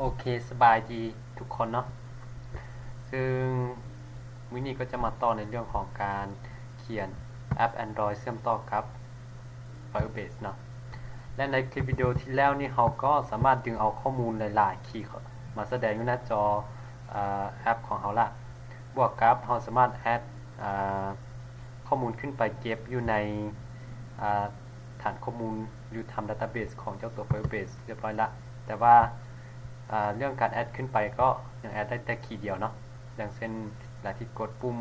ໂອເຄ ສະບາຍດີທຸກຄົນເນາະ ຊຶ່ງມື້ນີ້ກໍຈະມາຕໍ່ໃນເລື່ອງຂອງການຂຽນແອັບ Android ເຊື່ອມຕໍ່ກັບ Firebase ເນາະ ແລະ ໃນຄລິບວິດີໂອທີ່ແລ້ວນີ້ ເຮົາກໍສາມາດດຶງເອົາຂໍ້ມູນຫຼາຍໆ ທີ່ມາສະແດງຢູ່ໜ້າຈໍ ເອີ ແອັບຂອງເຮົາລະ ບວກກັບເຮົາສາມາດແອັດ ເອີ ຂໍ້ມູນຂຶ້ນໄປເກັບຢູ່ໃນ ເອີ ຖານຂໍ້ມູນ Realtime Database ຂອງເຈົ້າຕົວ Firebase ຮຽບຮ້ອຍລະ ແຕ່ວ່າ ເອີ ເລື່ອງການແອັດຂຶ້ນໄປກໍຍັງແອັດໄດ້ແຕ່ຄີດຽວເນາະ ຢ່າງເຊັ່ນ ເວລາທີ່ກົດປຸ່ມ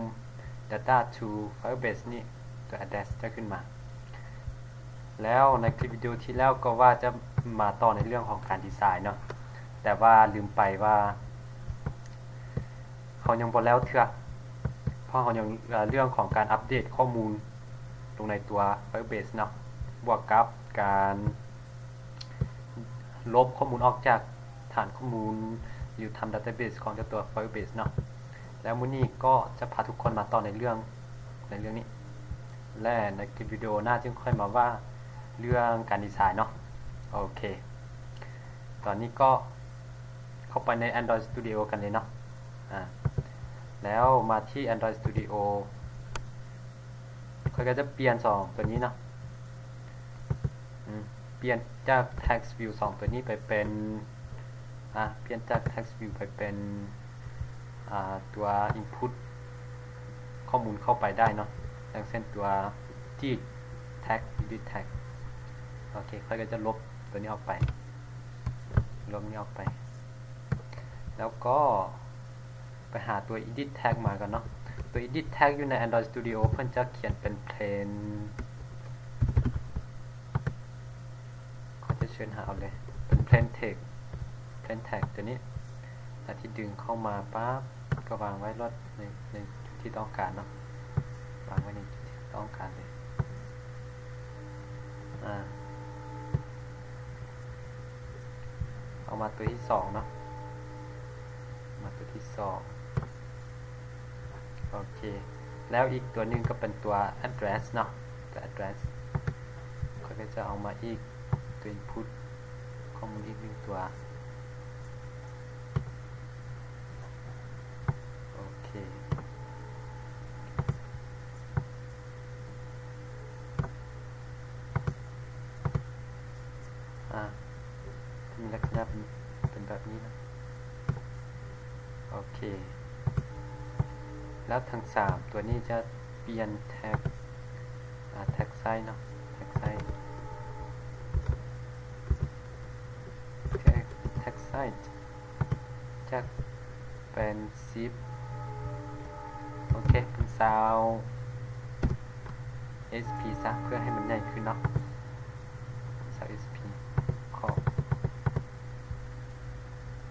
Data to Firebase ນີ້ ຕົວ address ຈະຂຶ້ນມາ ແລ້ວໃນຄລິບວິດີໂອທີ່ແລ້ວກໍວ່າຈະມາຕໍ່ໃນເລື່ອງຂອງການດີໄຊເນາະ ແຕ່ວ່າລືມໄປວ່າ ເຮົາຍັງບໍ່ແລ້ວເທື່ອ ເພາະເຮົາຍັງ ເອີ ເລື່ອງຂອງການອັບເດດຂໍ້ມູນລົງໃນຕົວ Firebase ເນາະ ບວກກັບການລົບຂໍ້ມູນອອກຈາກຖານຂໍ້ມູນ Realtime Database ຂອງເຈົ້າຕົວ Firebase ເນາະ ແລ້ວມື້ນີ້ກໍຈະພາທຸກຄົນມາຕໍ່ໃນເລື່ອງ ໃນເລື່ອງນີ້ ແລະ ໃນຄລິບວິດີໂອໜ້າຈຶ່ງຄ່ອຍມາວ່າເລື່ອງການດີໄຊເນາະ ໂອເຄ ຕອນນີ້ກໍເຂົ້າໄປໃນ Android Studio ກັນເລີຍເນາະ ອາ ແລ້ວມາທີ່ Android Studio ຂ້ອຍກໍຈະປ່ຽນສອງຕົວນີ້ເນາະ ອືມ ປ່ຽນຈາກ Text View ສອງຕົວນີ້ໄປເປັນ ອາ ປ່ຽນຈາກ Text View ໄປເປັນ ອາ ຕົວ Input ຂໍ້ມູນເຂົ້າໄປໄດ້ເນາະ ຢ່າງເຊັ່ນຕົວ Edit Text Edit Text ໂອເຄ ຂ້ອຍກໍຈະລົບຕົວນີ້ອອກໄປ ລົບນີ້ອອກໄປ ແລ້ວກໍໄປຫາຕົວ Edit Text ມາກ່ອນເນາະ ຕົວ Edit Text ຢູ່ໃນ Android Studio ເພິ່ນຈະຂຽນເປັນ plain ເຂົາຈະເຊີນຫາເອົາເລີຍ ເປັນ plain text plain text ຕົວນີ້ ແລ້ວທີ່ດຶງເຂົ້າມາປາບ ກໍວາງໄວ້ໂລດໃນ ໃນຈຸດທີ່ຕ້ອງການເນາະ ວາງໄວ້ໃນຈຸດທີ່ຕ້ອງການເລີຍ ອາ ເອົາມາຕົວທີສອງເນາະ ມາຕົວທີສອງ ໂອເຄ ແລ້ວອີກຕົວໜຶ່ງກໍເປັນຕົວ address ເນາະ ຕົວ address ຂ້ອຍກໍຈະເອົາມາອີກ ຕົວ input ຂໍ້ມູນອີກໜຶ່ງຕົວ ໂອເຄ ອາ ຈະມີລັກສະນະເປັນ ເປັນແບບນີ້ເນາະ ໂອເຄ ແລ້ວທັງສາມຕົວນີ້ຈະປ່ຽນ tag ອາ tag size ເນາະ tag size tag size ຈາກ ເປັນສິບ ໂອເຄ ເປັນຊາວ ເອັສພີ ຊະ ເພື່ອໃຫ້ມັນໃຫຍ່ຂຶ້ນເນາະ ຊາວ ເອັສພີ ຂອບ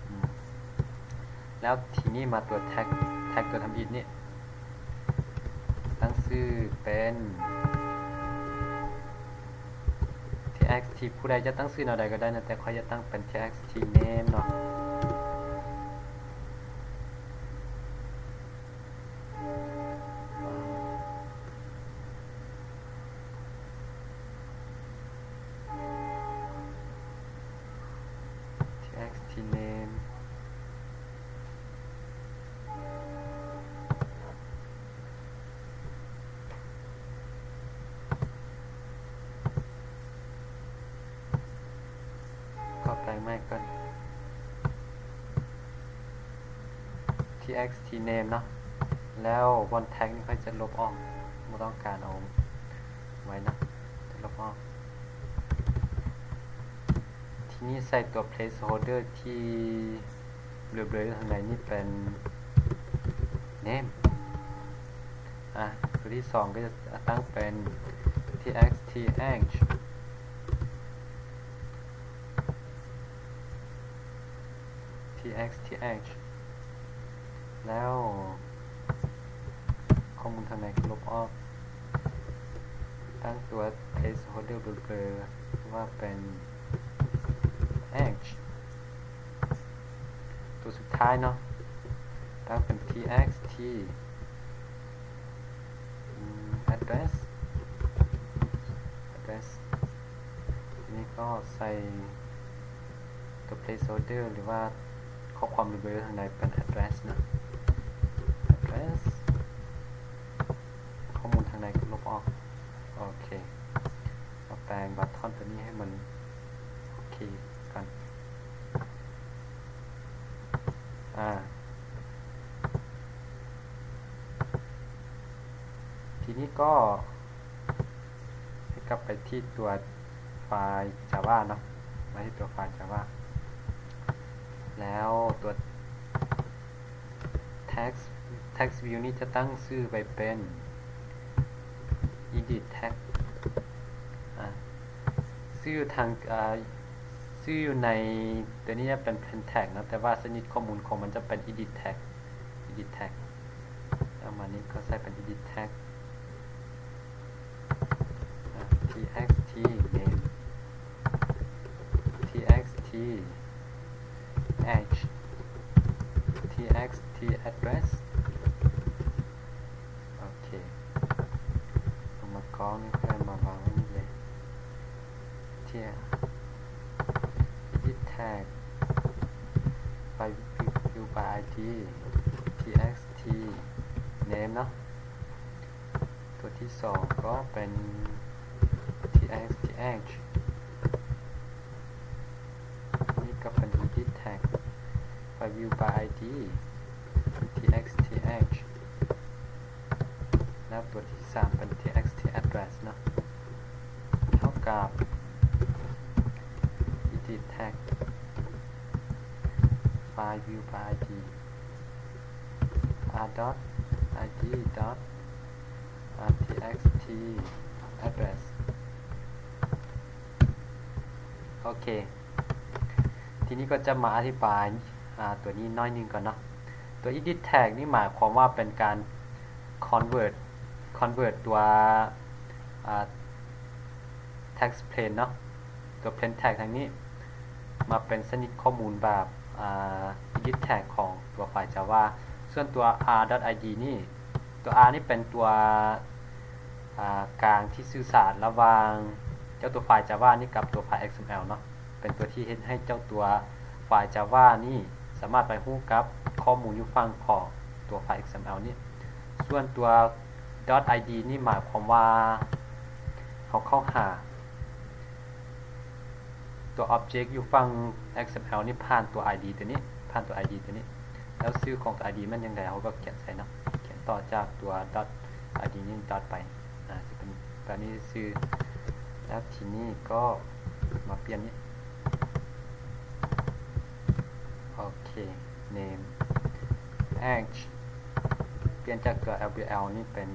ອືມ ແລ້ວທີນີ້ມາຕົວ tag tag ຕົວທຳອິດນີ້ ຕັ້ງຊື່ເປັນ txt ຜູ້ໃດຈະຕັ້ງຊື່ແນວໃດກໍໄດ້ນະ ແຕ່ຂ້ອຍຈະຕັ້ງເປັນ txt name ເນາະ txt name ຂໍແປງໃໝ່ກ່ອນ txt name ເນາະ ແລ້ວບ່ອນ tag ນີ້ຂ້ອຍຈະລົບອອກ ບໍ່ຕ້ອງການເອົາໄວ້ເນາະ ຈະລົບອອກ ທີນີ້ໃສ່ຕົວ placeholder ທີ່ເບລີໆຢູ່ທາງໃນນີ້ເປັນ name ອາ ຕົວທີສອງກໍຈະຕັ້ງເປັນ txt age txt age ແລ້ວ ຂໍ້ມູນທາງໃນກໍລົບອອກ ຕັ້ງຕົວ placeholder ເບລີໆ ວ່າເປັນ age ຕົວສຸດທ້າຍເນາະ ຕັ້ງເປັນ txt ອາ address address ທີນີ້ກໍໃສ່ຕົວ placeholder ຫຼືວ່າ ຂໍ້ຄວາມເລີເວວທາງໃນເປັນ address ນະ address ຂໍ້ມູນທາງໃນກໍລົບອອກ. ໂອເຄ ມາແປງບັດທອນຕົວນີ້ໃຫ້ມັນໂອເຄກ່ອນ. ອາ ທີນີ້ກໍໃຫ້ກັບໄປທີ່ຕົວໄຟລ໌ Java ເນາະ ມາທີ່ຕົວໄຟລ໌ Java ແລ້ວຕົວ text text view ນີ້ຈະຕັ້ງຊື່ໄວ້ເປັນ edit text ອາ ຊື່ຢູ່ທາງ ອາ ຊື່ຢູ່ໃນຕົວນີ້ເປັນ plain text ເນາະ ແຕ່ວ່າຊະນິດຂໍ້ມູນຂອງມັນຈະເປັນ edit text edit text ປະມານນີ້ ກໍໃສ່ເປັນ edit text ອາ txt name txt age txt address. ໂອເຄ ເອົາມາກ້ອງນີ້ ເພື່ອມາວາງໄວ້ນີ້ເລີຍ ທີ່ edit text file view by id txt name ເນາະ. ຕົວທີສອງກໍເປັນ txt age ນີ້ກໍເປັນ edit text file view by id txt age ແລ້ວຕົວທີສາມເປັນ txt address ເນາະ ເທົ່າກັບ edit text file view by id r dot id dot txt address. ໂອເຄ ທີນີ້ກໍຈະມາອະທິບາຍ ອາ ຕົວນີ້ໜ້ອຍໜຶ່ງກ່ອນເນາະ. ຕົວ edit text ນີ້ໝາຍຄວາມວ່າເປັນການ convert convert ຕົວ ອາ text plain ເນາະ ຕົວ plain text ທາງນີ້ ມາເປັນຊະນິດຂໍ້ມູນແບບ ອາ edit text ຂອງຕົວໄຟລ໌ Java. ສ່ວນຕົວ r dot id ນີ້ ຕົວ r ນີ້ເປັນຕົວ ອາ ກາງທີ່ສື່ສານລະຫວ່າງເຈົ້າຕົວໄຟລ໌ Java ນີ້ກັບຕົວໄຟລ໌ XML ເນາະ ເປັນຕົວທີ່ເຮັດໃຫ້ເຈົ້າຕົວໄຟລ໌ Java ນີ້ສາມາດໄປຮູ້ກັບຂໍ້ມູນຢູ່ຝັ່ງຂອງຕົວໄຟລ໌ XML ນີ້. ສ່ວນຕົວ dot id ນີ້ໝາຍຄວາມວ່າເຮົາເຂົ້າຫາ ຕົວ object ຢູ່ຝັ່ງ XML ນີ້ຜ່ານຕົວ id ຕົວນີ້ ຜ່ານຕົວ id ຕົວນີ້ ແລ້ວຊື່ຂອງຕົວ id ແມ່ນຈັ່ງໃດ ເຮົາກໍຂຽນໃສ່ເນາະ ຂຽນຕໍ່ຈາກຕົວ dot id ນີ້ dot ໄປ ອາ ຈະເປັນແບບນີ້ຊື່ໆ. ແລ້ວທີນີ້ກໍມາປ່ຽນນີ້ ໂອເຄ name age ປ່ຽນຈາກຕົວ lbl ນີ້ເປັນ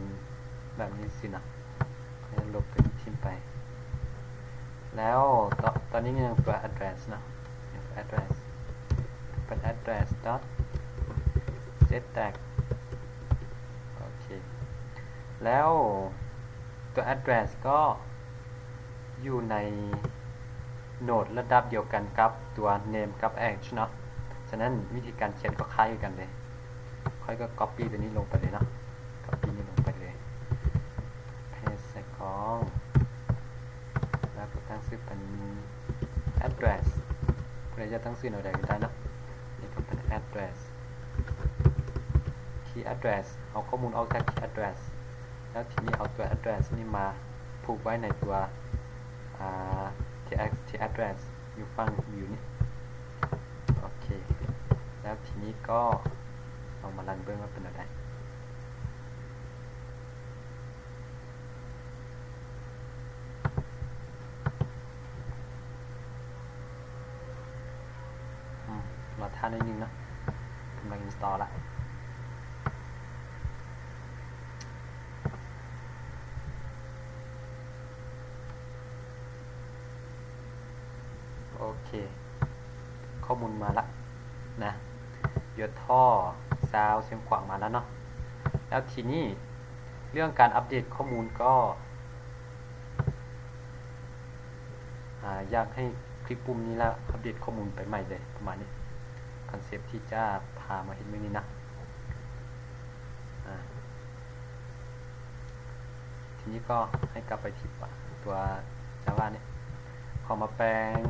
ແບບນີ້ຊື່ເນາະ. ລົບຕົວນີ້ຖິ້ມໄປ ແລ້ວຕອນນີ້ຍັງຕົວ address ເນາະ address ເປັນ address dot setText ໂອເຄ ແລ້ວຕົວ address ກໍຢູ່ໃນໂນດລະດັບດຽວກັນກັບຕົວ name ກັບ age ເນາະ. ສະນັ້ນວິທີການຂຽນກໍຄ້າຍຄືກັນເລີຍ ຂ້ອຍກໍ copy ຕົວນີ້ລົງໄປເລີຍເນາະ copy ນີ້ລົງໄປເລີຍ paste ໃສ່ກ້ອງ ແລ້ວກໍຕັ້ງຊື່ເປັນ address ຜູ້ໃດຈະຕັ້ງຊື່ແນວໃດກໍໄດ້ເນາະ. ນີ້ກໍເປັນ address key address ເອົາຂໍ້ມູນອອກຈາກ key address ແລ້ວທີນີ້ເອົາຕົວ address ນີ້ມາຜູກໄວ້ໃນຕົວ ອາ txt address ຢູ່ຝັ່ງ view ນີ້. ໂອເຄ ແລ້ວທີນີ້ກໍລອງມາຣັນເບິ່ງວ່າເປັນແນວໃດ. ອືມ ລໍຖ້າໜ້ອຍໜຶ່ງເນາະ ກຳລັງ install ລະ. ໂອເຄ ຂໍ້ມູນມາລະນະ ຢົດທໍ່ຊາວຊຽງຂວາງມາລະເນາະ. ແລ້ວທີນີ້ເລື່ອງການອັບເດດຂໍ້ມູນກໍ ອາ ຢາກໃຫ້ຄລິກປຸ່ມນີ້ແລ້ວອັບເດດຂໍ້ມູນໄປໃໝ່ເລີຍ ປະມານນີ້ ຄອນເຊັບທີ່ຈະພາມາເຮັດມື້ນີ້ນະ. ອາ ທີນີ້ກໍໃຫ້ກັບໄປທີ່ຕົວ Java ນີ້ ເຂົ້າມາແປງ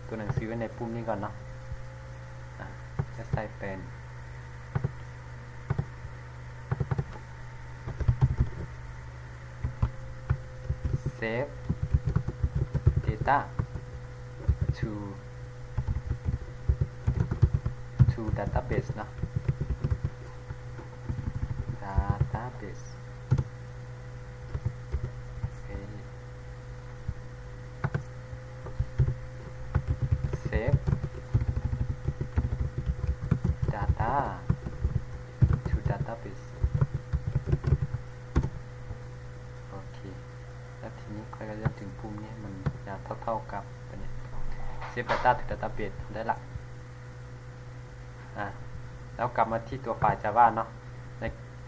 ຕົວໜັງສືໄວ້ໃນປຸ່ມນີ້ກ່ອນເນາະ. ອາ ຈະໃສ່ເປັນ save data to to database ເນາະ database. ໂອເຄ save data to database. ໂອເຄ ແລ້ວທີນີ້ຂ້ອຍກໍຈະດຶງປຸ່ມນີ້ໃຫ້ມັນຍາວເທົ່າໆກັບຕົວນີ້ save data to database ໄດ້ລະ. ອາ ແລ້ວກັບມາທີ່ຕົວໄຟລ໌ Java ເນາະ. ໃນ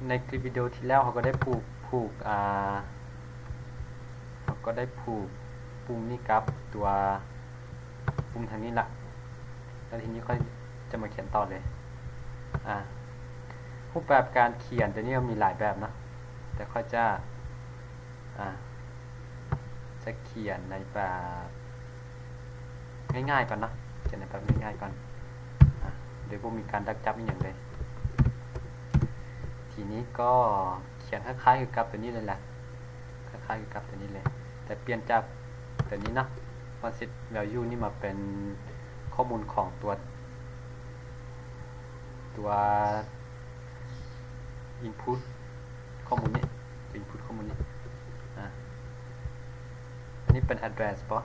ໃນຄລິບວິດີໂອທີ່ແລ້ວ ເຮົາກໍໄດ້ຜູກ ຜູກ ອາ ເຮົາກໍໄດ້ຜູກປຸ່ມນີ້ກັບຕົວປຸ່ມທາງນີ້ລະ. ແລ້ວທີນີ້ຂ້ອຍຈະມາຂຽນຕໍ່ເລີຍ. ອາ ຮູບແບບການຂຽນຕົວນີ້ມັນມີຫຼາຍແບບເນາະ ແຕ່ຂ້ອຍຈະ ອາ ຈະຂຽນໃນແບບງ່າຍໆກ່ອນເນາະ ຂຽນໃນແບບງ່າຍໆກ່ອນ ອາ ໂດຍບໍ່ມີການດັກຈັບອີ່ຫຍັງເລີຍ. ທີນີ້ກໍຂຽນຄ້າຍໆຄືກັບຕົວນີ້ເລີຍແຫຼະ ຄ້າຍໆຄືກັບຕົວນີ້ເລີຍ ແຕ່ປ່ຽນຈາກຕົວນີ້ເນາະ set value ນີ້ມາເປັນຂໍ້ມູນຂອງຕົວ ຕົວ input ຂໍ້ມູນນີ້ input ຂໍ້ມູນນີ້. ອາ ອັນນີ້ເປັນ address ບໍ່?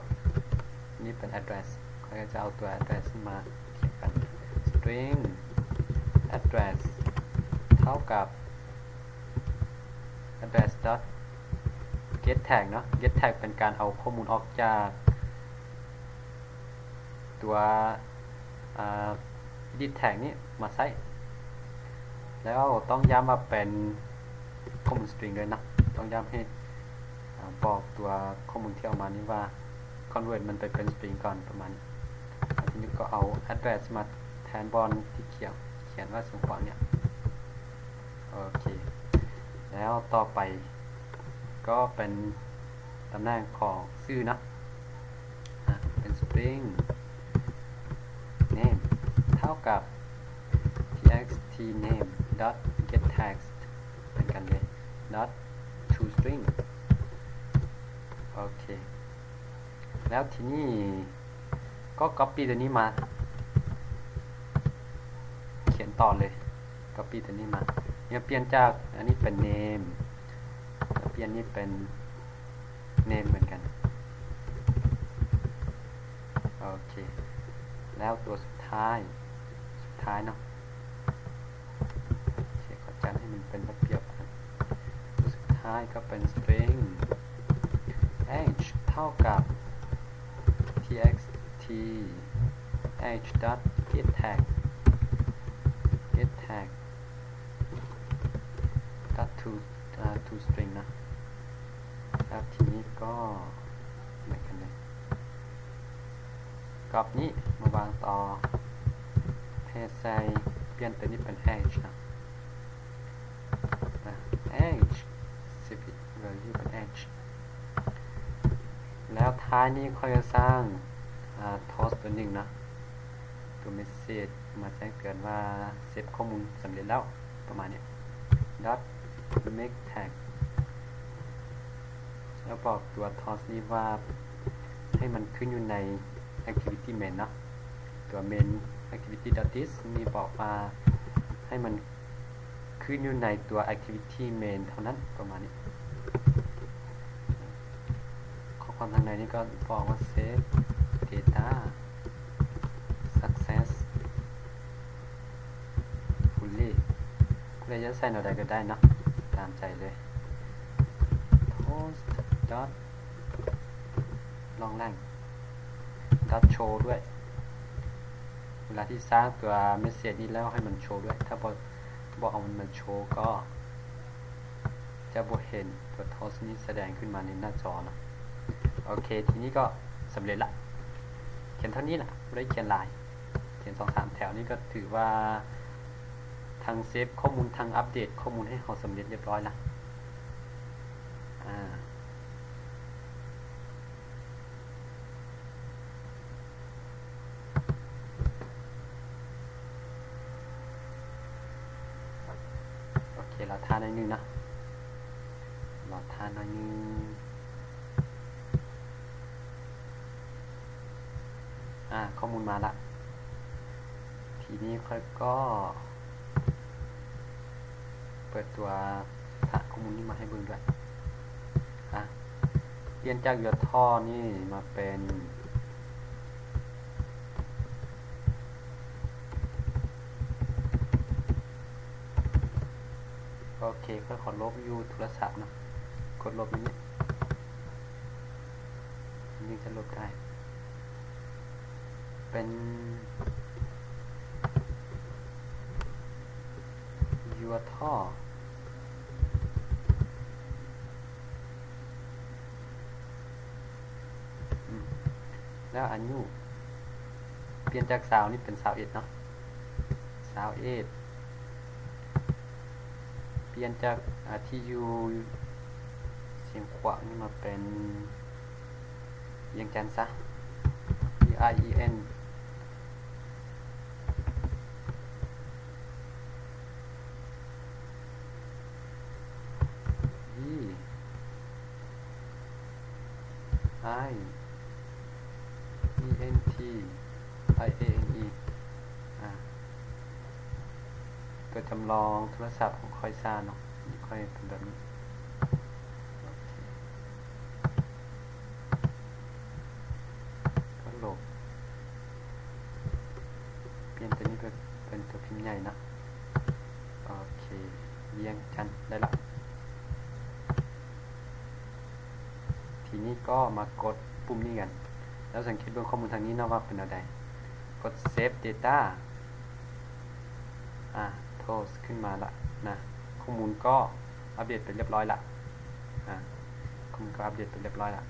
ອັນນີ້ເປັນ address ຂ້ອຍກໍຈະເອົາຕົວ address ນີ້ມາຂຽນກັນ string address ເທົ່າກັບ address dot get tag ເນາະ. Get tag ເປັນການເອົາຂໍ້ມູນອອກຈາກ ຕົວ ອາ edit tag ນີ້ມາໃຊ້ ແລ້ວຕ້ອງຢ້ຳວ່າເປັນຂໍ້ມູນ string ເລີຍນະ ຕ້ອງຢ້ຳໃຫ້ ອາ ບອກຕົວຂໍ້ມູນທີ່ເອົາມານີ້ວ່າ convert ມັນໄປເປັນ string ກ່ອນ ປະມານນີ້. ແລ້ວທີນີ້ກໍເອົາ address ມາແທນບ່ອນທີ່ຂຽນ ຂຽນວ່າ ສອງ ຂວານີ້. ໂອເຄ ແລ້ວຕໍ່ໄປກໍເປັນຕຳແໜ່ງຂອງຊື່ເນາະ ອາ ເປັນ string name ເທົ່າກັບ txt name dot get tags ເໝືອນກັນເລີຍ dot toString. ໂອເຄ ແລ້ວທີນີ້ ກໍ copy ຕົວນີ້ມາຂຽນຕໍ່ເລີຍ copy ຕົວນີ້ມາ ແລ້ວປ່ຽນຈາກອັນນີ້ເປັນ name ແລ້ວປ່ຽນນີ້ເປັນ name ເໝືອນກັນ. ໂອເຄ ແລ້ວຕົວສຸດທ້າຍ ສຸດທ້າຍເນາະ ໂອເຄ ຂໍຈັດໃຫ້ມັນເປັນລະບຽບກັນ. ຕົວສຸດທ້າຍກໍເປັນ string age ເທົ່າກັບ txt age dot get tag get tag dot to ອາ toString ນະ. ແລ້ວທີນີ້ກໍເໝືອນກັນເລີຍ ກັອບນີ້ມາວາງຕໍ່ paste ໃສ່ ປ່ຽນຕົວນີ້ເປັນ age ນະ ອາ age set value ເປັນ age. ແລ້ວທ້າຍນີ້ຂ້ອຍຈະສ້າງ ອາ toast ຕົວໜຶ່ງນະ ຕົວ message ມາແຈ້ງເຕືອນວ່າ save ຂໍ້ມູນສຳເລັດແລ້ວ ປະມານນີ້ dot make tag ແລ້ວບອກຕົວ toast ນີ້ວ່າ ໃຫ້ມັນຂຶ້ນຢູ່ໃນ activity main ເນາະ ຕົວ main activity dot this ນີ້ບອກວ່າ ໃຫ້ມັນ ຄືຢູ່ໃນຕົວ activity main ເທົ່ານັ້ນ ປະມານນີ້. ຂໍ້ຄວາມທາງໃນນີ້ກໍບອກວ່າ save data successfully ຜູ້ໃດຈະໃສ່ແນວໃດກໍໄດ້ເນາະ ຕາມໃຈເລີຍ toast dot long length dot show ດ້ວຍ. ເວລາທີ່ສ້າງຕົວ message ນີ້ແລ້ວໃຫ້ມັນໂຊດ້ວຍ ຖ້າບໍ່ ບໍ່ເອົາມັນມາໂຊກໍຈະບໍ່ເຫັນຕົວ toast ນີ້ສະແດງຂຶ້ນມາໃນໜ້າຈໍເນາະ. ໂອເຄ ທີນີ້ກໍສຳເລັດລະ ຂຽນເທົ່ານີ້ລະ ບໍ່ໄດ້ຂຽນຫຼາຍ ຂຽນສອງສາມແຖວນີ້ກໍຖືວ່າທັງເຊບຂໍ້ມູນ ທັງອັບເດດຂໍ້ມູນໃຫ້ເຮົາສຳເລັດລຽບຮ້ອຍລະ ອາ. ຖ້າໜ້ອຍໜຶ່ງເນາະ ລໍຖ້າໜ້ອຍໜຶ່ງ. ອາ ຂໍ້ມູນມາລະ. ທີນີ້ຂ້ອຍກໍເປີດຕົວຖານຂໍ້ມູນນີ້ມາໃຫ້ເບິ່ງດ້ວຍ. ອາ ປ່ຽນຈາກ util ນີ້ມາເປັນ ໂອເຄ ຂ້ອຍຂໍລົບຢູ່ໂທລະສັບເນາະ ກົດລົບຢູ່ນີ້ ມັນຈຶ່ງຈະລົບໄດ້ ເປັນ util ອືມ ແລ້ວອາຍຸ ປ່ຽນຈາກຊາວນີ້ເປັນຊາວເອັດເນາະ ຊາວເອັດ ປ່ຽນຈາກ ອາ ທີ່ຢູ່ຊຽງຂວາງນີ້ມາເປັນວຽງຈັນຊະ T I E N V I E N T I A N E ອາ ຕົວຈຳລອງໂທລະສັບຂອງຂ້ອຍຊະເນາະ ຂ້ອຍເປັນແບບນີ້ ໂອເຄ ກໍລົບ ປ່ຽນຕົວນີ້ເປັນ ເປັນຕົວພິມໃຫຍ່ເນາະ ໂອເຄ ວຽງຈັນ ໄດ້ລະ. ທີນີ້ກໍມາກົດປຸ່ມນີ້ກັນ ແລ້ວສັງເກດເບິ່ງຂໍ້ມູນທາງນີ້ເນາະວ່າເປັນແນວໃດ. ກົດ Save Data ອາ ໂທສຂຶ້ນມາລະນະ ຂໍ້ມູນກໍອັບເດດໄປລຽບຮ້ອຍລະ ອາ ຂໍ້ມູນກໍອັບເດດໄປລຽບຮ້ອຍລະ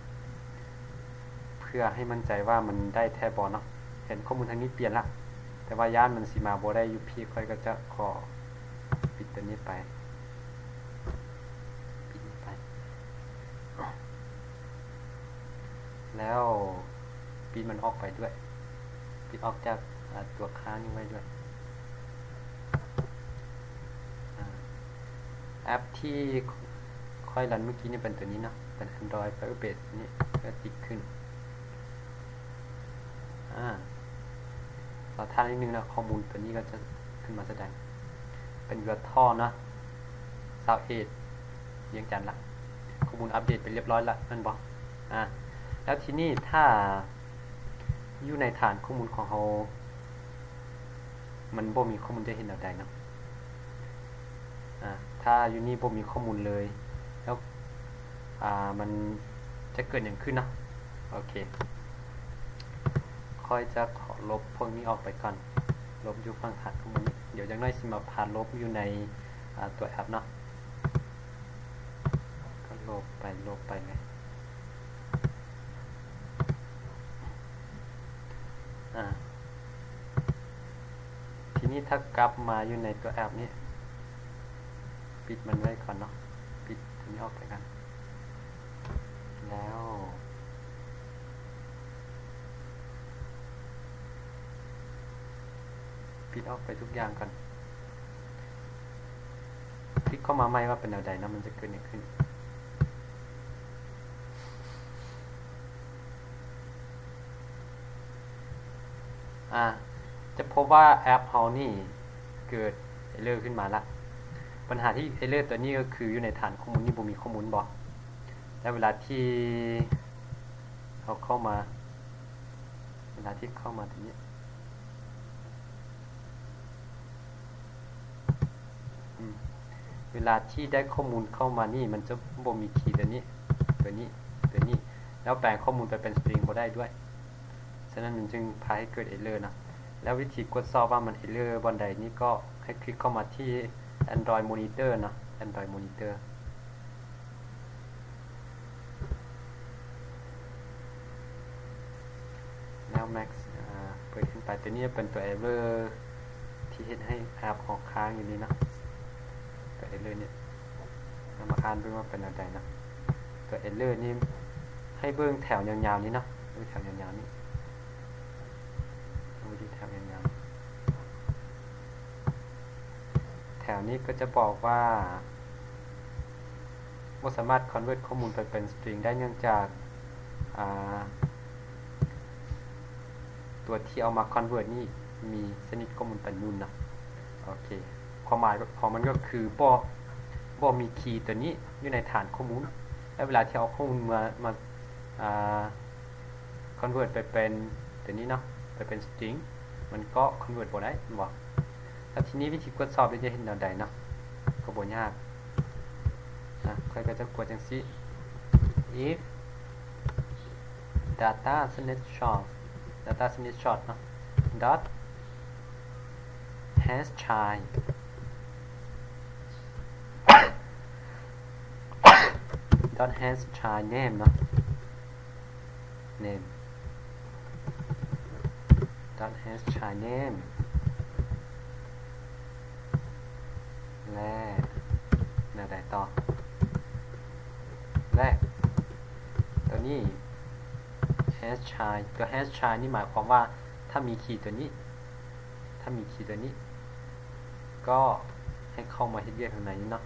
ເພື່ອໃຫ້ໝັ້ນໃຈວ່າມັນໄດ້ແທ້ບໍ່ເນາະ. ເຫັນຂໍ້ມູນທາງນີ້ປ່ຽນລະ ແຕ່ວ່າຢ້ານມັນຊິມາບໍ່ໄດ້ຢູ່ພີ້ ຂ້ອຍກໍຈະຂໍປິດຕົວນີ້ໄປ ປິດນີ້ໄປ ແລ້ວປິດມັນອອກໄປດ້ວຍ ປິດອອກຈາກ ອາ ຕົວຄ້າງນີ້ໄວ້ດ້ວຍ. ອາ ແອັບທີ່ຂ້ອຍລັນມື້ກີ້ນີ້ເປັນຕົວນີ້ເນາະ ເປັນ Android Firebase ນີ້ ກໍຕິດຂຶ້ນ. ອາ ລໍຖ້າໜ້ອຍໜຶ່ງເນາະ ຂໍ້ມູນຕົວນີ້ກໍຈະຂຶ້ນມາສະແດງ ເປັນ util ເນາະ ຊາວເອັດ ວຽງຈັນລະ ຂໍ້ມູນອັບເດດໄປລຽບຮ້ອຍລະແມ່ນບໍ່? ອາ ແລ້ວທີນີ້ຖ້າຢູ່ໃນຖານຂໍ້ມູນຂອງເຮົາ ມັນບໍ່ມີຂໍ້ມູນຈະເຮັດແນວໃດເນາະ? ອາ ຖ້າຢູ່ນີ້ບໍ່ມີຂໍ້ມູນເລີຍ ແລ້ວ ອາ ມັນຈະເກີດຫຍັງຂຶ້ນເນາະ? ໂອເຄ ຂ້ອຍຈະຂໍລົບພວກນີ້ອອກໄປກ່ອນ ລົບຢູ່ຝັ່ງຖານຂໍ້ມູນນີ້ ດຽວຈັກໜ້ອຍຊິມາພາລົບຢູ່ໃນ ອາ ຕົວແອັບເນາະ ກໍລົບໄປ ລົບໄປເລີຍ. ອາ ທີນີ້ຖ້າກັບມາຢູ່ໃນຕົວແອັບນີ້ ປິດມັນໄວ້ກ່ອນເນາະ ປິດຕົວນີ້ອອກໄປກ່ອນ ແລ້ວ ປິດອອກໄປທຸກຢ່າງກ່ອນ. ຄລິກເຂົ້າມາໃໝ່ວ່າເປັນແນວໃດເນາະ ມັນຈະເກີດຫຍັງຂຶ້ນ? ອາ ຈະພົບວ່າແອັບເຮົານີ້ເກີດ error ຂຶ້ນມາລະ. ບັນຫາທີ່ error ຕົວນີ້ກໍຄືຢູ່ໃນຖານຂໍ້ມູນນີ້ບໍ່ມີຂໍ້ມູນບໍ່? ແລ້ວເວລາທີ່ເຮົາເຂົ້າມາ ເວລາທີ່ເຂົ້າມາຕົວນີ້ ອືມ ເວລາທີ່ໄດ້ຂໍ້ມູນເຂົ້າມານີ້ ມັນຈະບໍ່ມີຄີຕົວນີ້ ຕົວນີ້ ຕົວນີ້ ແລ້ວແປງຂໍ້ມູນໄປເປັນ string ບໍ່ໄດ້ດ້ວຍ. ສະນັ້ນມັນຈຶ່ງພາໃຫ້ເກີດ error ເນາະ. ແລ້ວວິທີກວດສອບວ່າມັນ error ບ່ອນໃດນີ້ ກໍໃຫ້ຄລິກເຂົ້າມາທີ່ Android Monitor ເນາະ Android Monitor ແລ້ວ Max ອາ ເປີດຂຶ້ນໄປ. ຕົວນີ້ເປັນຕົວ error ທີ່ເຮັດໃຫ້ແອັບເຮົາຄ້າງຢູ່ນີ້ເນາະ ຕົວ error ນີ້. ເຮົາມາອ່ານເບິ່ງວ່າເປັນແນວໃດເນາະ. ຕົວ error ນີ້ໃຫ້ເບິ່ງແຖວຍາວໆນີ້ເນາະ ເບິ່ງແຖວຍາວໆນີ້ ເບິ່ງທີ່ແຖວຍາວໆ ແຖວນີ້ກໍຈະບອກວ່າ ບໍ່ສາມາດ convert ຂໍ້ມູນໄປເປັນ string ໄດ້ ເນື່ອງຈາກ ອ່າ ຕົວທີ່ເອົາມາ convert ນີ້ມີຊະນິດຂໍ້ມູນເປັນ null ເນາະ. ໂອເຄ ຄວາມໝາຍຂອງມັນກໍຄືບໍ່ ບໍ່ມີຄີຕົວນີ້ຢູ່ໃນຖານຂໍ້ມູນ ແລະ ເວລາທີ່ເອົາຂໍ້ມູນມາ ມາ ອ່າ convert ໄປເປັນຕົວນີ້ເນາະ ໄປເປັນ string ມັນກໍ convert ບໍ່ໄດ້ ແມ່ນບໍ່? ແລ້ວທີນີ້ວິທີກວດສອບເຮົາຈະເຮັດແນວໃດເນາະ? ກໍບໍ່ຍາກ ອາ ຂ້ອຍກໍຈະກວດຈັ່ງຊີ້ if data snapshot data snapshot ເນາະ dot haschild dot haschild name ເນາະ name dot haschild name ແລະ ແນວໃດຕໍ່? ແລະ ຕົວນີ້ haschild ຕົວ haschild ນີ້ໝາຍຄວາມວ່າ ຖ້າມີຄີຕົວນີ້ ຖ້າມີຄີຕົວນີ້ ກໍໃຫ້ເຂົ້າມາເຮັດວຽກທາງໃນນີ້ເນາະ.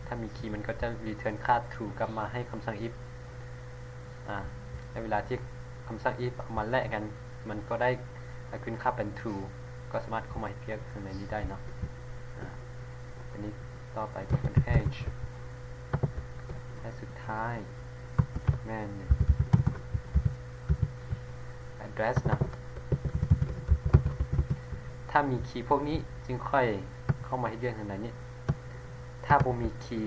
ຖ້າມີຄີມັນກໍຈະ return ຄ່າ true ກັບມາໃຫ້ຄຳສັ່ງ if ອາ ໃນເວລາທີ່ຄຳສັ່ງ if ເອົາມາແລະກັນ ມັນກໍໄດ້ ອາ ຂຶ້ນຄ່າເປັນ true ກໍສາມາດເຂົ້າມາເຮັດວຽກທາງໃນນີ້ໄດ້ເນາະ. ອາ ອັນນີ້ຕໍ່ໄປກໍເປັນ hash ແລະ ສຸດທ້າຍແມ່ນ address ນະ. ຖ້າມີຄີພວກນີ້ຈຶ່ງຄ່ອຍເຂົ້າມາເຮັດວຽກທາງໃນນີ້. ຖ້າບໍ່ມີຄີ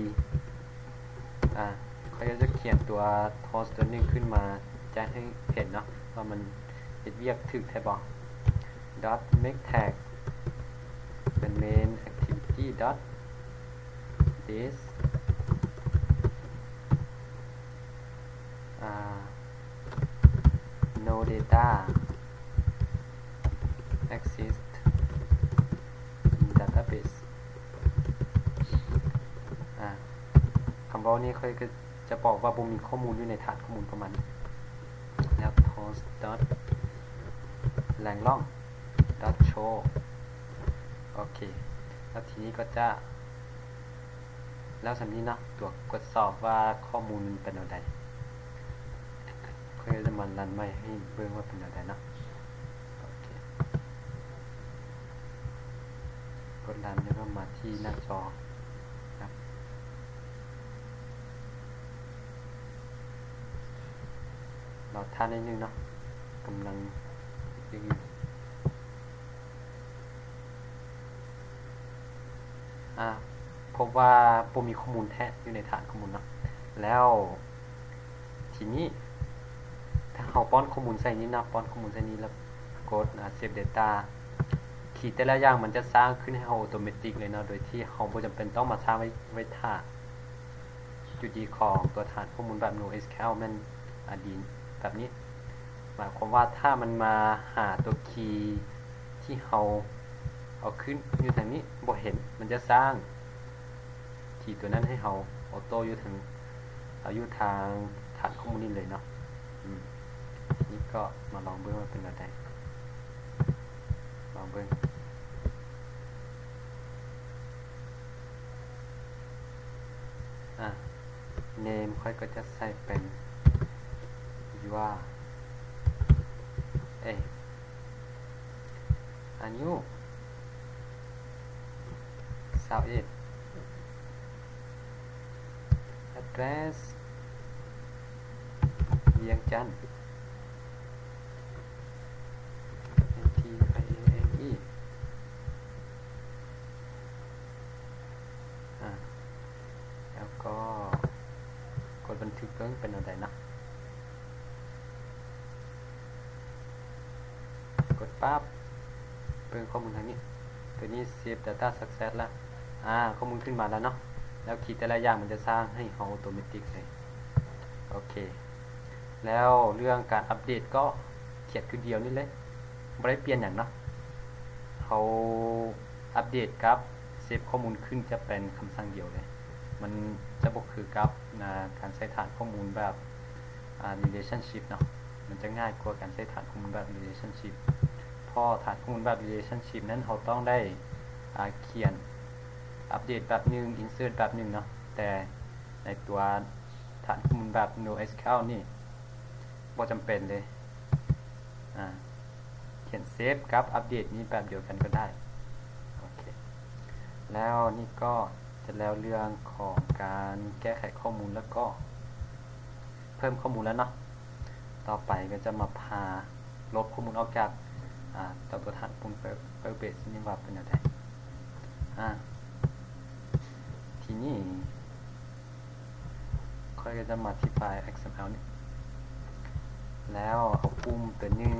ອາ ຂ້ອຍກໍຈະຂຽນຕົວ tools ຕົວໜຶ່ງຂຶ້ນມາແຈ້ງໃຫ້ເຫັນເນາະ ວ່າມັນເຮັດວຽກຖືກແທ້ບໍ່. dot make tag ເປັນ main activity dot this ອາ no data exist in database ອາ ຄຳເວົ້ານີ້ຂ້ອຍກໍຈະບອກວ່າບໍ່ມີຂໍ້ມູນຢູ່ໃນຖານຂໍ້ມູນຂອງມັນ ແລ້ວ tools dot lang long dot show ໂອເຄ ແລ້ວທີນີ້ກໍຈະ ແລ້ວສ່ຳນີ້ເນາະ ຕົວກວດສອບວ່າຂໍ້ມູນມັນເປັນແນວໃດ. ຂ້ອຍຈະມາຣັນໃໝ່ໃຫ້ເບິ່ງວ່າເປັນແນວໃດເນາະ. ໂອເຄ ກົດຣັນ ແລ້ວກໍມາທີ່ໜ້າຈໍ ຄັບ ລໍຖ້າໜ້ອຍໜຶ່ງເນາະ ກຳລັງເຮັດວຽກຢູ່. ອາ ພົບວ່າບໍ່ມີຂໍ້ມູນແທ້ຢູ່ໃນຖານຂໍ້ມູນເນາະ. ແລ້ວທີນີ້ ຖ້າເຮົາປ້ອນຂໍ້ມູນໃສ່ນີ້ເນາະ ປ້ອນຂໍ້ມູນໃສ່ນີ້ ແລ້ວກົດ ອາ save data ຄີແຕ່ລະຢ່າງມັນຈະສ້າງຂຶ້ນໃຫ້ເຮົາ automatic ເລີຍເນາະ ໂດຍທີ່ເຮົາບໍ່ຈຳເປັນຕ້ອງມາສ້າງໄວ້ ໄວ້ຖ້າ. ຈຸດດີຂອງຕົວຖານຂໍ້ມູນແບບ NoSQL ແມ່ນ ອາ ດີແບບນີ້ ໝາຍຄວາມວ່າຖ້າມັນມາຫາຕົວຄີທີ່ເຮົາເອົາຂຶ້ນຢູ່ທາງນີ້ ບໍ່ເຫັນ ມັນຈະສ້າງຄີຕົວນັ້ນໃຫ້ເຮົາ auto ຢູ່ທາງ ເອົາຢູ່ທາງຖານຂໍ້ມູນນີ້ເລີຍເນາະ. ອືມ ນີ້ກໍມາລອງເບິ່ງວ່າເປັນແນວໃດ ລອງເບິ່ງ. ອາ name ຂ້ອຍກໍຈະໃສ່ເປັນ your age ອາຍຸ ຊາວເອັດ address ວຽງຈັນ T I A N E ອາ ແລ້ວກໍກົດບັນທຶກເບິ່ງເປັນແນວໃດເນາະ. ກົດປັບ ເບິ່ງຂໍ້ມູນທາງນີ້ ຕົວນີ້ save data success ລະ ອາ ຂໍ້ມູນຂຶ້ນມາແລ້ວເນາະ. ແລ້ວຄີແຕ່ລະຢ່າງມັນຈະສ້າງໃຫ້ເຮົາ automatic ເລີຍ. ໂອເຄ ແລ້ວເລື່ອງການອັບເດດກໍຂຽນຄືດຽວນີ້ເລີຍ ບໍ່ໄດ້ປ່ຽນຫຍັງເນາະ. ເຮົາອັບເດດກັບ save ຂໍ້ມູນຂຶ້ນຈະເປັນຄຳສັ່ງດຽວເລີຍ. ມັນຈະບໍ່ຄືກັບ ອາ ການໃຊ້ຖານຂໍ້ມູນແບບ ອາ relationship ເນາະ ມັນຈະງ່າຍກວ່າການໃຊ້ຖານຂໍ້ມູນແບບ relationship ເພາະຖານຂໍ້ມູນແບບ relationship ນັ້ນເຮົາຕ້ອງໄດ້ ອາ ຂຽນ update ແບບໜຶ່ງ insert ແບບໜຶ່ງເນາະ ແຕ່ ໃນຕົວຖານຂໍ້ມູນແບບ NoSQL ນີ້ບໍ່ຈຳເປັນເລີຍ. ອາ ຂຽນ save ກັບ update ນີ້ແບບດຽວກັນກໍໄດ້. ໂອເຄ ແລ້ວນີ້ກໍຈະແລ້ວເລື່ອງຂອງການແກ້ໄຂຂໍ້ມູນ ແລ້ວກໍເພີ່ມຂໍ້ມູນແລ້ວເນາະ. ຕໍ່ໄປກໍຈະມາພາລົບຂໍ້ມູນອອກຈາກ ອາ ຕົວຖານຂໍ້ມູນ Firebase ນີ້ວ່າເປັນແນວໃດ. ອາ ທີນີ້ ຂ້ອຍກໍຈະມາທີ່ໄຟລ໌ XML ນີ້ ແລ້ວເອົາປຸ່ມຕົວໜຶ່ງ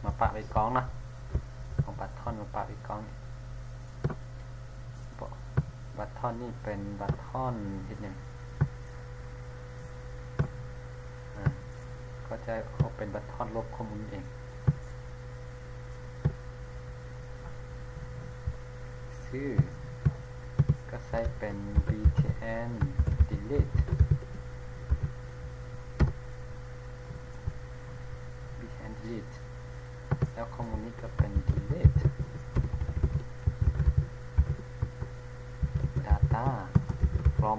ມາປະໄວ້ກ້ອງເນາະ, ເອົາບັດທອນມາປະໄວ້ກ້ອງນີ້. ບັດທອນນີ້ເປັນບັດທອນເຮັດຫຍັງ? ອາ ກໍຈະເອົາເປັນບັດທອນລົບຂໍ້ມູນເອງ. ຊື່ກໍໃສ່ເປັນ btn delete, btn delete ແລ້ວຂໍ້ມູນນີ້ກໍເປັນ delete data from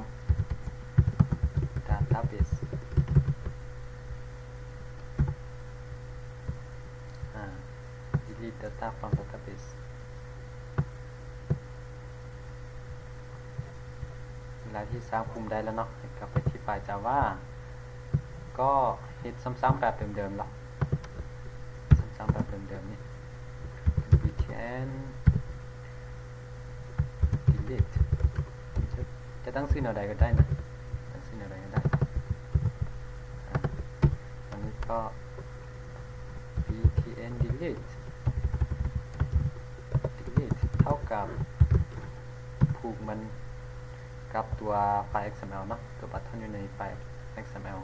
database. ອາ delete data from database. ເວລາທີ່ສ້າງປຸ່ມໄດ້ແລ້ວເນາະ ໃຫ້ກັບໄປທີ່ໄຟລ໌ Java ກໍເຮັດຊ້ຳໆແບບເດີມໆເນາະ, ຊ້ຳໆແບບເດີມໆນີ້ btn delete ຈະ ຈະຕັ້ງຊື່ແນວໃດກໍໄດ້ນະ, ຕັ້ງຊື່ແນວໃດກໍໄດ້. ອາ ອັນນີ້ກໍ btn delete delete ເທົ່າກັບຜູກມັນກັບຕົວໄຟລ໌ XML ເນາະ, ຕົວບັດທອນຢູ່ໃນໄຟລ໌ XML,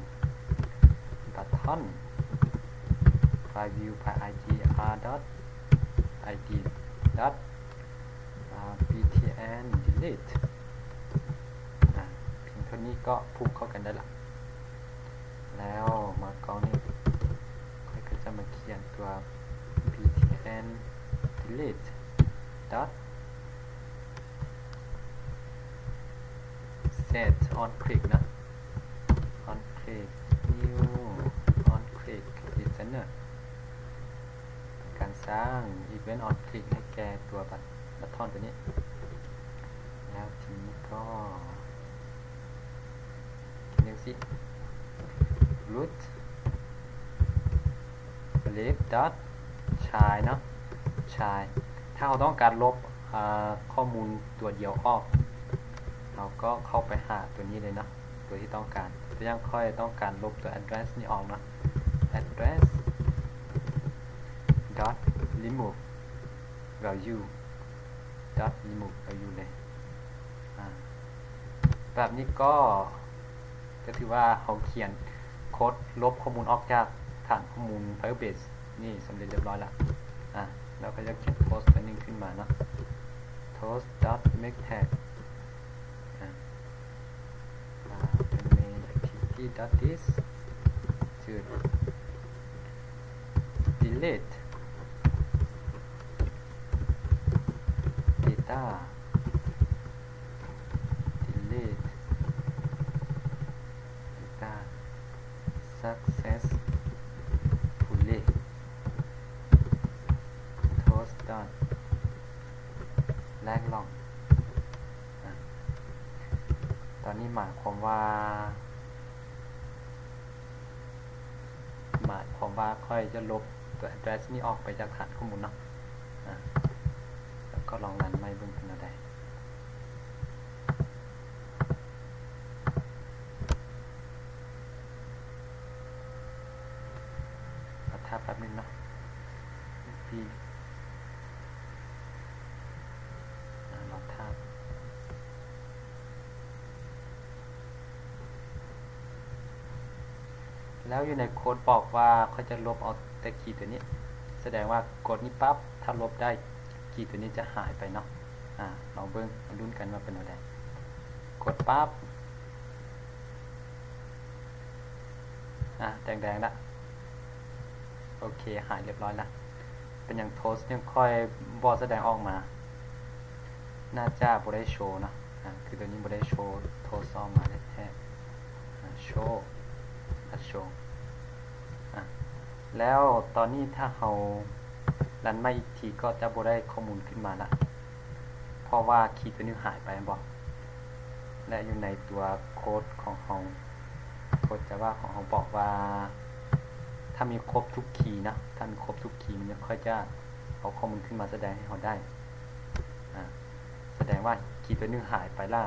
ບັດທອນ file view file id r dot id dot btn delete. ອາ ພຽງເທົ່ານີ້ກໍຜູກເຂົ້າກັນໄດ້ລະ. ແລ້ວມາກ້ອງນີ້ ຂ້ອຍກໍຈະມາຂຽນຕົວ btn delete dot set onClick ນະ, onClick new onClick listener ເປັນການສ້າງ event onClick ໃຫ້ແກ່ຕົວບັດ ບັດທອນຕົວນີ້. ແລ້ວທີນີ້ກໍ ຈັ່ງຊີ້ root lib dot child ເນາະ, child ຖ້າເຮົາຕ້ອງການລົບ ອາ ຂໍ້ມູນຕົວດຽວອອກ ເຮົາກໍເຂົ້າໄປຫາຕົວນີ້ເລີຍເນາະ, ຕົວທີ່ຕ້ອງການ. ຕົວຢ່າງຂ້ອຍຕ້ອງການລົບຕົວ address ນີ້ອອກເນາະ, address dot remove value dot remove value ເລີຍ. ອາ ແບບນີ້ກໍ ກໍຖືວ່າເຮົາຂຽນໂຄດລົບຂໍ້ມູນອອກຈາກຖານຂໍ້ມູນ Firebase ນີ້ສຳເລັດຮຽບຮ້ອຍລະ. ອາ ແລ້ວກໍຈະຂຽນ toast ຕົວໜຶ່ງຂຶ້ນມາເນາະ, toast dot make tag ອາ ອາ main activity dot this ຈຸດ delete data delete data successfully toast dot log log. ອາ ຕອນນີ້ໝາຍຄວາມວ່າ ໝາຍຄວາມວ່າຂ້ອຍຈະລົບຕົວ address ນີ້ອອກໄປຈາກຖານຂໍ້ມູນເນາະ. ອາ ແລ້ວກໍລອງຣັນໃໝ່ເບິ່ງເປັນແນວໃດ. ລໍຖ້າແປັບໜຶ່ງເນາະ ອາ ລໍຖ້າ. ແລ້ວຢູ່ໃນໂຄດບອກວ່າຂ້ອຍຈະລົບເອົາແຕ່ຄີຕົວນີ້, ສະແດງວ່າກົດນີ້ປັບ ຖ້າລົບໄດ້ ຄີຕົວນີ້ຈະຫາຍໄປເນາະ. ອາ ລອງເບິ່ງ ມາລຸ້ນກັນວ່າເປັນແນວໃດ. ກົດປັບ ອາ ແດງໆລະ. ໂອເຄ ຫາຍຮຽບຮ້ອຍລະ. ເປັນຫຍັງ toast ຍັງຄ່ອຍບໍ່ສະແດງອອກມາ? ໜ້າຈະບໍ່ໄດ້ໂຊເນາະ. ອາ ຄືຕົວນີ້ບໍ່ໄດ້ໂຊ toast ອອກມາແທ້ ໂຊ ອາ ໂຊ ອາ ແລ້ວຕອນນີ້ຖ້າເຮົາຣັນໃໝ່ອີກທີກໍຈະບໍ່ໄດ້ຂໍ້ມູນຂຶ້ນມາລະ ເພາະວ່າຄີຕົວໜຶ່ງຫາຍໄປແມ່ນບໍ່? ແລະ ຢູ່ໃນຕົວໂຄດຂອງເຮົາ ໂຄດຈາວາຂອງເຮົາບອກວ່າ ຖ້າມີຄົບທຸກຄີເນາະ ຖ້າມີຄົບທຸກຄີ ມັນຈະ ຄ່ອຍຈະເອົາຂໍ້ມູນຂຶ້ນມາສະແດງໃຫ້ເຮົາໄດ້ ອາ ສະແດງວ່າຄີຕົວໜຶ່ງຫາຍໄປລະ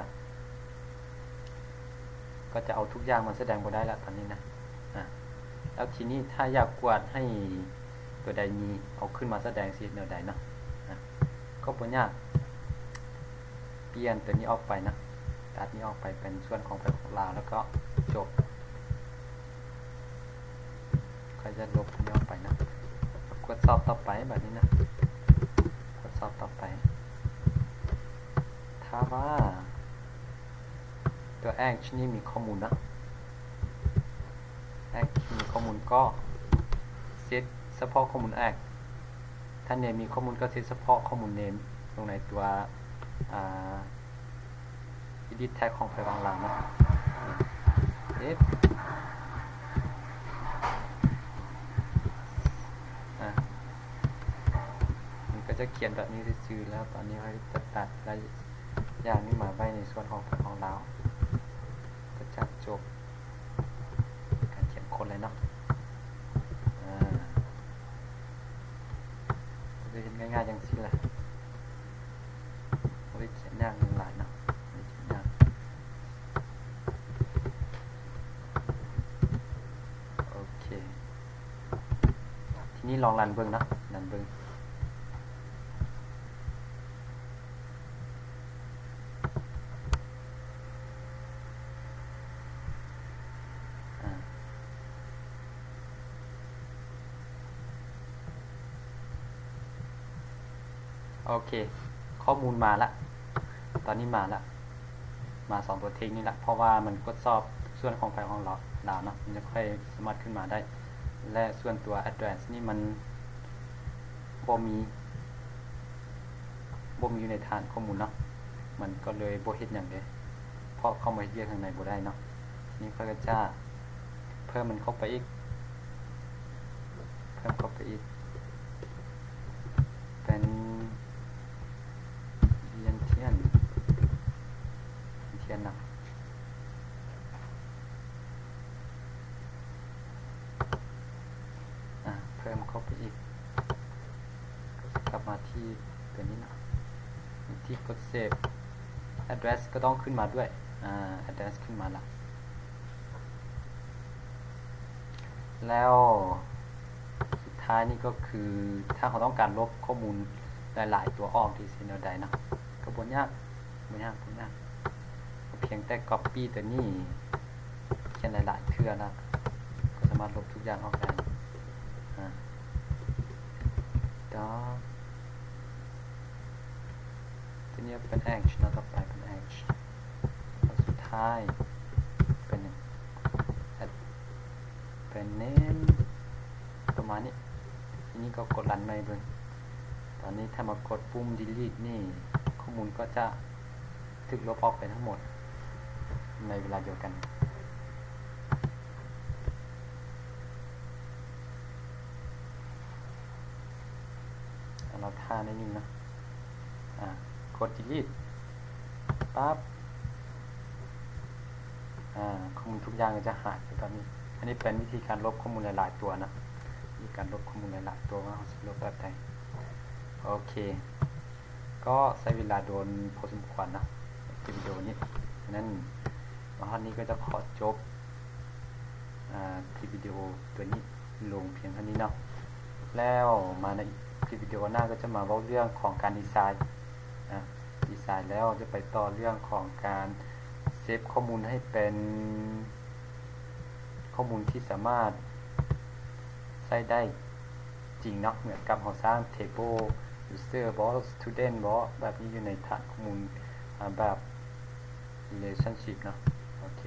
ກໍຈະເອົາທຸກຢ່າງມາສະແດງບໍ່ໄດ້ລະຕອນນີ້ນະ ອາ ແລ້ວທີນີ້ຖ້າຢາກກວດໃຫ້ຕົວໃດມີເອົາຂຶ້ນມາສະແດງຊິເຮັດແນວໃດເນາະ ອາ ກໍບໍ່ຍາກ ປ່ຽນຕົວນີ້ອອກໄປເນາະ ຕັດນີ້ອອກໄປເປັນສ່ວນຂອງໃຜຂອງລາວ ແລ້ວກໍຈົບ. ຂ້ອຍຈະລົບຕົວນີ້ອອກໄປນະ ກວດສອບຕໍ່ໄປບາດນີ້ນະ ກວດສອບຕໍ່ໄປ ຖ້າວ່າຕົວແອັກນີ້ມີຂໍ້ມູນນະ ແອັກມີຂໍ້ມູນກໍເຊັດສະເພາະຂໍ້ມູນແອັກ ຖ້າເນມມີຂໍ້ມູນກໍເຊັດສະເພາະຂໍ້ມູນເນມລົງໃນຕົວ ອາ ອີດິດແທັກຂອງໃຜຂອງລາວເນາະ ເອັຟ ອາ ມັນກໍຈະຂຽນແບບນີ້ຊື່ໆ ແລ້ວຕອນນີ້ເຮົາຈະຕັດລາຍຢ່າງນີ້ມາໄວ້ໃນສ່ວນຂອງໃຜຂອງລາວ ກໍຈະຈົບການຂຽນໂຄດເລີຍເນາະ ອາ ກໍຈະເຮັດງ່າຍໆ ຈັ່ງຊີ້ລະ. ບໍ່ໄດ້ຂຽນຍາກຫຍັງຫຼາຍເນາະ ບໍ່ໄດ້ຂຽນຍາກ ໂອເຄ ທີນີ້ລອງຣັນເບິ່ງເນາະ ຣັນເບິ່ງ ອາ. ໂອເຄ ຂໍ້ມູນມາລະ ຕອນນີ້ມາລະ ມາສອງຕົວເທັກນີ້ລະ ເພາະວ່າມັນກວດສອບສ່ວນຂອງໃຜຂອງລາວເນາະ ມັນຈະຄ່ອຍສາມາດຂຶ້ນມາໄດ້ ແລະ ສ່ວນຕົວແອັດແດຣສນີ້ມັນບໍ່ມີ ບໍ່ມີຢູ່ໃນຖານຂໍ້ມູນເນາະ ມັນກໍເລີຍບໍ່ເຮັດຫຍັງເດ້ ເພາະເຂົ້າມາເຮັດວຽກຂ້າງໃນບໍ່ໄດ້ເນາະ. ນີ້ຂ້ອຍກໍຈະເພີ່ມມັນເຂົ້າໄປອີກ ເພີ່ມເຂົ້າໄປອີກ ເປັນ Vientiane Vientiane ນະ ອາ ເພີ່ມເຂົ້າໄປອີກ ກັບມາທີ່ຕົວນີ້ເນາະ ທີ່ກົດເຊບ ແອັດແດຣສກໍຕ້ອງຂຶ້ນມາດ້ວຍ ອາ ແອັດແດຣສຂຶ້ນມາລະ ແລ້ວສຸດທ້າຍນີ້ກໍຄື ຖ້າເຮົາຕ້ອງການລົບຂໍ້ມູນຫຼາຍໆຕົວອອກ ທີ່ຊິເຮັດແນວໃດເນາະ ກໍບໍ່ຍາກ ບໍ່ຍາກ ບໍ່ຍາກ ພຽງແຕ່ກັອບປີ້ຕົວນີ້ ຂຽນຫຼາຍໆເທື່ອນະ ກໍສາມາດລົບທຸກຢ່າງອອກໄດ້ ອາ ດອກ ຕົວນີ້ເປັນ H ເນາະ ຕໍ່ໄປເປັນ H ແລ້ວສຸດທ້າຍເປັນ H ເປັນ name ປະມານນີ້ ທີນີ້ກໍກົດຣັນໃໝ່ເບິ່ງ ຕອນນີ້ຖ້າມາກົດປຸ່ມ delete ນີ້ ຂໍ້ມູນກໍຈະຖືກລົບອອກໄປທັງໝົດໃນເວລາດຽວກັນ. ລອຖ້າໜ້ອຍໜຶ່ງເນາະ ອາ ກົດ delete ປັບ ອາ ຂໍ້ມູນທຸກຢ່າງກໍຈະຫາຍໄປແບບນີ້. ອັນນີ້ເປັນວິທີການລົບຂໍ້ມູນຫຼາຍໆຕົວເນາະ ວິທີການລົບຂໍ້ມູນຫຼາຍໆຕົວ ວ່າເຮົາຊິລົບແບບໃດ. ໂອເຄ ກໍໃຊ້ເວລາດົນພໍສົມຄວນເນາະ ຄລິບວິດີໂອນີ້. ສະນັ້ນ ມາຮອດນີ້ກໍຈະຂໍຈົບ ອາ ຄລິບວິດີໂອຕົວນີ້ລົງພຽງເທົ່ານີ້ເນາະ ແລ້ວມາໃນຄລິບວິດີໂອໜ້າກໍຈະມາເວົ້າເລື່ອງຂອງການດີໄຊ ອາ ດີໄຊແລ້ວຈະໄປຕໍ່ເລື່ອງຂອງການເຊບຂໍ້ມູນໃຫ້ເປັນຂໍ້ມູນທີ່ສາມາດໃຊ້ໄດ້ຈິງເນາະ ເໝືອນກັບເຮົາສ້າງ table user ບໍ student ບໍ ແບບນີ້ຢູ່ໃນຖານຂໍ້ມູນ ອາ ແບບ relationship ເນາະ. ໂອເຄ